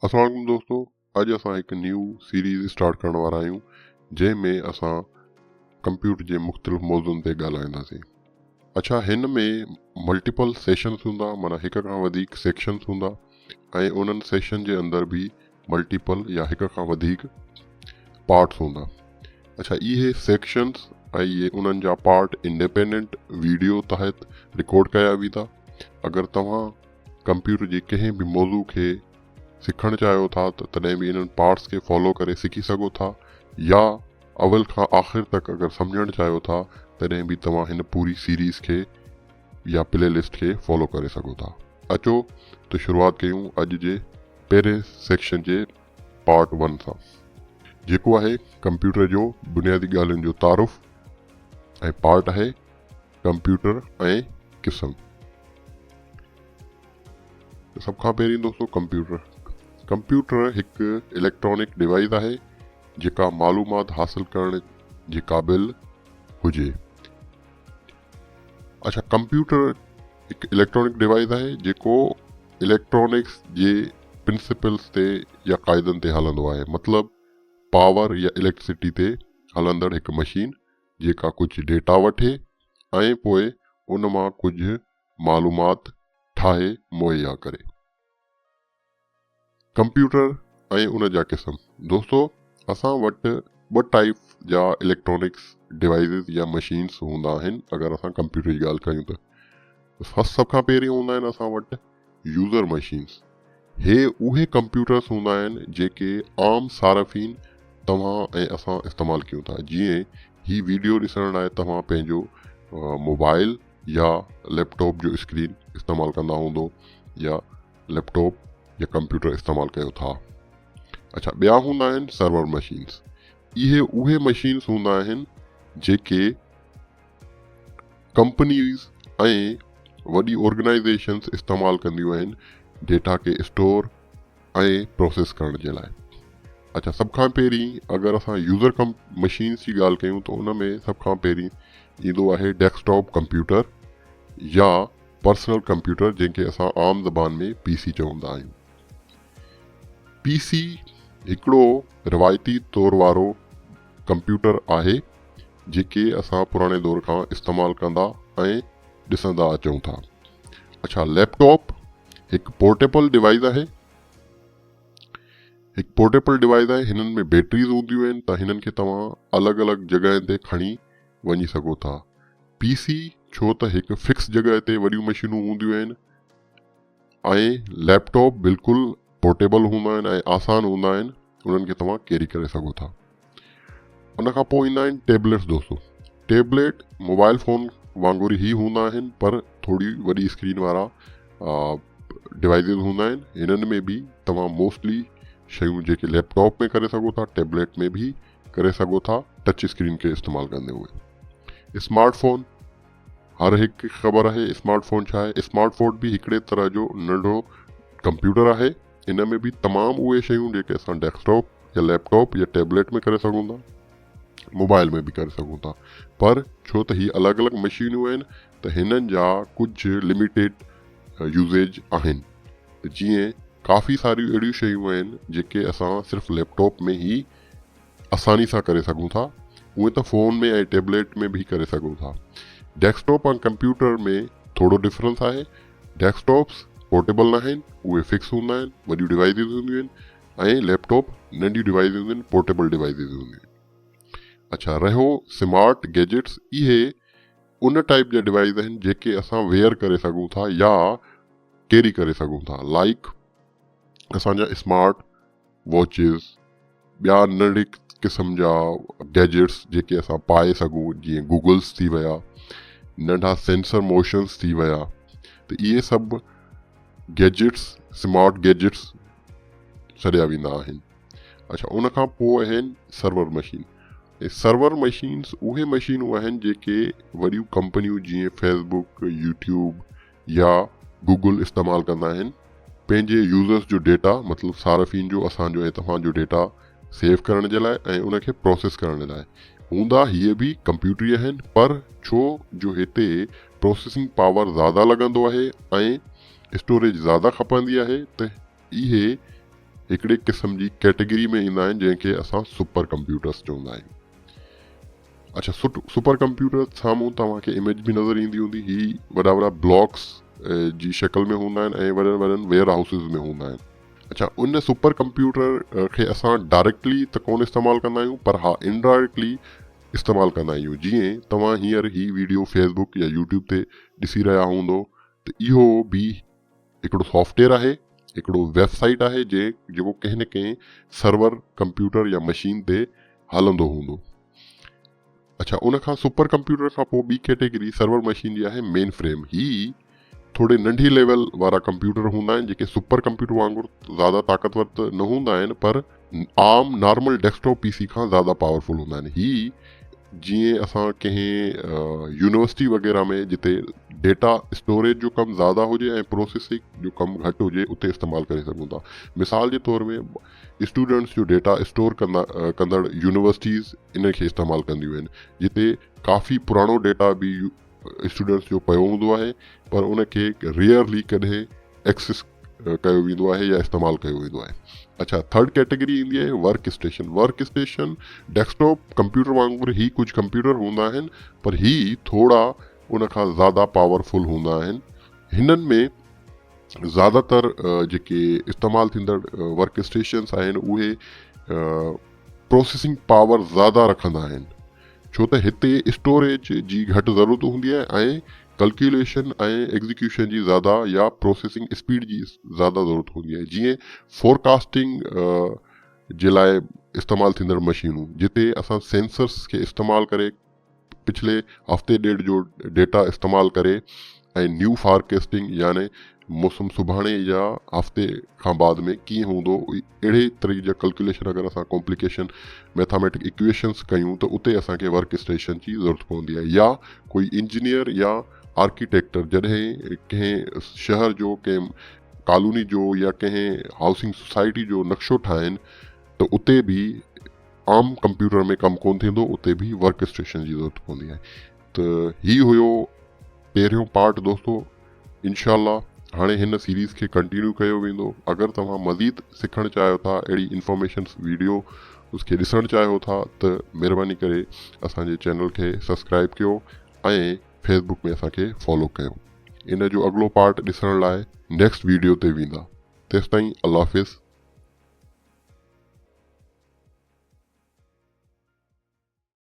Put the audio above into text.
السلام عليڪم دوستو اڄ اسان هڪ نيو سيريز اسٽارٽ ڪرڻ وارا آهيون جنهن ۾ اسان ڪمپيوٽر جي مختلف موضوعن تي ڳالهائينداسين اڇا هن ۾ ملٽيپل سيشنس هوندا معنيٰ هڪ کان وڌيڪ سيڪشنس هوندا ۽ انهن سيشن جي اندر به ملٽيپل يا هڪ کان وڌيڪ پارٽس هوندا اڇا اهي سيڪشنس ۽ اهي انهن جا پارٽ انڊيپينڊنٽ ويڊيو تحت رڪارڊ ڪيا ويندا اگر توهان ڪمپيوٽر جي ڪنهن به موضوع کي سکڻ چاهيو ٿا ته تڏهن به انهن پارٽس کي فالو ڪري سکي سگهو ٿا يا اول کان آخر تڪ اگر سمجهڻ چاهيو ٿا تڏهن به توهان هن پوري سيريز کي يا پلي لسٽ کي فالو ڪري سگهو ٿا. اچو ته شروعات ڪيون اڄ جي پهرين سيڪشن جي پارٽ ون سان جيڪو آهي ڪمپيوٽر جو بنيادي ڳالهين جو تعارف ۽ پارٽ آهي ڪمپيوٽر ۽ قسم. سڀ کان پهرين دوستو ڪمپيوٽر. ڪمپيوٽر هڪ اليڪٽرانڪ ڊوائيس آهي جيڪا معلومات حاصل ڪرڻ جي قابل هجي. اڇا ڪمپيوٽر هڪ اليڪٽرانڪ ڊوائيس آهي جيڪو اليڪٽرانڪس جي پرنسپلس تي يا قاعدن تي هلندو آهي مطلب پاور يا اليڪٽرسٽي تي هلندڙ هڪ مشين جيڪا ڪجهه ڊيٽا وٺي ۽ پوء ان مان ڪجهه معلومات ٺاهي مهيا ڪري. ڪمپيوٽر ۽ ان جا قسم. دوستو اسان وٽ ٻه ٽائيپ جا اليڪٽرانڪس ڊوائيسز يا مشينس هوندا آهن اگر اسان ڪمپيوٽر جي ڳالهه ڪيون ته فرسٽ سڀ کان پهرين هوندا آهن اسان وٽ يوزر مشينس هي اهي ڪمپيوٽرس هوندا آهن جيڪي عام صارفين توهان ۽ اسان استعمال ڪيون ٿا جيئن هي ويڊيو ڏسڻ لاء توهان پنهنجو موبائل يا ليپ ٽاپ جو اسڪرين استعمال ڪندا هوندو يا ليپ ٽاپ يا ڪمپيوٽر استعمال ڪيو ٿا. اڇا ٻيا هوندا آهن سرور مشينس اهي اهي مشينس هوندا آهن جيڪي ڪمپنيز ۽ وڏي آرگنائيزيشنز استعمال ڪنديون آهن ڊيٽا کي اسٽور ۽ پروسيس ڪرڻ جي لاء. اڇا سڀ کان پهرين اگر اسان يوزر ڪم مشينز جي ڳالهه ڪيون ته ان ۾ سڀ کان پهرين ايندو آهي ڊيسڪ ٽاپ ڪمپيوٽر يا پرسنل ڪمپيوٽر جنهن کي اسان عام زبان ۾ پي سي چوندا آهيون. پي سي هڪڙو روايتي طور وارو ڪمپيوٽر آهي جيڪي اسان پراڻي دور کان استعمال ڪندا ۽ ڏسندا اچون ٿا. اڇا ليپ ٽاپ هڪ پورٽيبل ڊوائيس آهي. هڪ پورٽيبل ڊوائيس آهي هنن ۾ بيٽريز هونديون آهن ته هنن کي توهان الڳ الڳ جڳهين تي کڻي وڃي سگهو ٿا. پي سي ڇو ته هڪ فڪس جڳهه تي وڏيون مشينون هونديون آهن ۽ ليپ ٽاپ بلڪل پورٽيبل هوندا آهن ۽ آسان هوندا آهن انهن کي توهان ڪيري ڪري سگهو ٿا ان کان پوء ايندا آهن ٽيبليٽس دوستو ٽيبليٽ موبائل فون وانگر ئي هوندا آهن پر ٿوري وڏي اسڪرين وارا ڊوائيسز هوندا آهن هنن ۾ به توهان موسٽلي شيون جيڪي ليپ ٽاپ ۾ ڪري سگهو ٿا ٽيبليٽ ۾ به ڪري سگهو ٿا ٽچ اسڪرين کي استعمال ڪندي هئي اسمارٽ فون هر هڪ کي خبر آهي اسمارٽ فون ڇا آهي. اسمارٽ فون به هڪڙي طرح جو ننڍڙو ڪمپيوٽر آهي. ان ۾ به تمام اهي شيون جيڪي اسان ڊيسڪ ٽاپ يا ليپ ٽاپ يا ٽيبليٽ ۾ ڪري سگهون ٿا موبائل ۾ به ڪري سگهون ٿا پر ڇو ته هي الڳ الڳ مشينون آهن ته هنن جا ڪجهه لميٽيڊ يوزيج آهن ته جيئن ڪافي ساريون اهڙيون شيون آهن جيڪي اسان صرف ليپ ٽاپ ۾ ئي آساني سان ڪري سگهون ٿا اونئن ته فون ۾ ۽ ٽيبليٽ ۾ به ڪري سگهون ٿا. ڊيسڪ ٽاپ ۽ ڪمپيوٽر ۾ ٿورو ڊفرنس آهي. ڊيسڪ ٽاپس پورٽيبل ناهن اهي فڪس هوندا آهن وڏيون ڊوائيسز هونديون آهن ۽ ليپ ٽاپ ننڍيون ڊوائيسز هونديون آهن پورٽيبل ڊوائيسز هونديون آهن. اڇا رهيو سمارٽ گيجيٽس اهي ان ٽائيپ جا ڊوائيس آهن جيڪي اسان ويئر ڪري سگهون ٿا يا ڪيري ڪري سگهون ٿا لائيڪ اسان جا اسمارٽ واچز، ٻيا ننڍي قسم جا گيجيٽس جيڪي اسان پائي سگهون جيئن گوگلس ٿي ويا، ننڍا سينسر موشنس ٿي ويا ته اهي سڀ گيجيٽس سمارٽ گيجيٽس سڏيا ويندا آهن. اڇا ان کان پوء آهن سرور مشين. سرور مشينس اهي مشينون آهن جيڪي وڏيون ڪمپنيون جيئن فيسبڪ، يوٽيوب يا گوگل استعمال ڪندا آهن پنهنجي يوزرس جو ڊيٽا مطلب صارفين جو اسان جو ۽ توهان جو ڊيٽا سيو ڪرڻ جي لاء ۽ ان کي پروسيس ڪرڻ جي لاء هوندا هيء به ڪمپيوٽر ئي آهن پر ڇو جو هتي پروسيسنگ پاور زياده لڳندو آهي ۽ اسٽوريج زياده کپندي آهي ته اهي هڪڙي قسم جي ڪيٽيگري ۾ ايندا آهن جنهن کي اسان سپر ڪمپيوٽرس چوندا آهيون. اڇا سپر ڪمپيوٽر سامهون توهان کي اميج به نظر ايندي هوندي هي وڏا وڏا بلاڪس جي شڪل ۾ هوندا آهن ۽ وڏن وڏن ويئر هائوسز ۾ هوندا آهن. اڇا ان سپر ڪمپيوٽر کي اسان ڊائريڪٽلي ته ڪونه استعمال ڪندا آهيون پر ها انڊائريڪٽلي استعمال ڪندا آهيون جيئن توهان هينئر هي ويڊيو فيسبوڪ يا يوٽيوب تي ڏسي رهيا هوندو ته اهو به هڪڙو سافٽويئر آهي هڪڙو ويب سائيٽ آهي جنهن جيڪو ڪنهن نه ڪنهن سرور ڪمپيوٽر يا مشين تي هلندو هوندو. اڇا ان کان سپر ڪمپيوٽر کان پوء ٻي ڪيٽيگري سرور مشين جي آهي مين فريم هي ٿوري ننڍي ليول وارا ڪمپيوٽر هوندا آهن جيڪي سپر ڪمپيوٽر وانگر زياده طاقتور ته نه هوندا آهن پر عام نارمل ڊيسڪٽاپ پي سي کان زياده پاورفل هوندا آهن هي جيئن اسان ڪنهن يونيورسٽي وغيره ۾ جتي ڊيٽا اسٽوريج جو ڪم زياده هجي ۽ پروسيسنگ جو ڪم گهٽ هجي اتي استعمال ڪري سگهون ٿا مثال جي طور ۾ اسٽوڊنٽس جو ڊيٽا اسٽور ڪندا ڪندڙ يونيورسٽيز ان کي استعمال ڪنديون آهن جتي ڪافي پراڻو ڊيٽا به اسٽوڊنٽس جو پيو هوندو آهي پر ان کي ريئرلي ڪڏهن ايڪسس ڪيو ويندو آهي يا استعمال ڪيو ويندو آهي اڇا ٿرڊ ڪيٽيگري ايندي آهي work station work station desktop computer وانگر هي ڪجهه ڪمپيوٽر هوندا آهن پر هي ٿورا ان کان زياده پاورفل هوندا آهن هنن ۾ زياده تر جيڪي استعمال ٿيندڙ ورڪ اسٽيشنس آهن اهي پروسيسنگ پاور زياده رکندا آهن ڇو ته هتي اسٽوريج جي گهٽ ضرورت هوندي آهي ۽ ڪلڪيوليشن ۽ ايگزيڪيوشن جي زياده يا پروسيسنگ اسپيڊ جي زياده ضرورت هوندي آهي جيئن فورڪاسٽنگ جي لاء استعمال ٿيندڙ مشينون جتي اسان سينسرس کي استعمال ڪري پڇلي هفتي ڏيڍ جو ڊيٽا استعمال ڪري ۽ نيو فارڪيسٽنگ يعني موسم سڀاڻي يا هفتي کان بعد ۾ ڪيئن هوندو اهڙي طريقي جا ڪلڪيوليشن اگر اسان ڪامپليڪيشن ميٿاميٽڪ اڪويشنس ڪيون ته اتي اسان کي ورڪ اسٽيشن جي ضرورت پوندي آهي يا ڪوئي انجنيئر يا آرڪيٽيڪٽر جڏهن ڪنهن شهر جو ڪنهن ڪالوني جو يا ڪنهن هائوسنگ سوسائٽي جو نقشو ٺاهن ته اتي به عام ڪمپيوٽر ۾ ڪم ڪونه ٿيندو اتي به ورڪ اسٽيشن جي ضرورت پوندي آهي ته هي هيو پهريون پارٽ دوستو انشاء الله هاڻي هن سيريز کي ڪنٽينيو ڪيو ويندو اگر توهان مزيد سکڻ چاهيو ٿا اهڙي انفارميشن ويڊيو اس کي ڏسڻ چاهيو ٿا ته مهرباني ڪري اسان جي چينل کي سبسڪرائب ڪيو ۽ فيسبوڪ ۾ اسان کي فالو ڪيو ان جو اڳلو پارٽ ڏسڻ لاء نيڪسٽ ويڊيو تي ويندا تيستائين الله حافظ.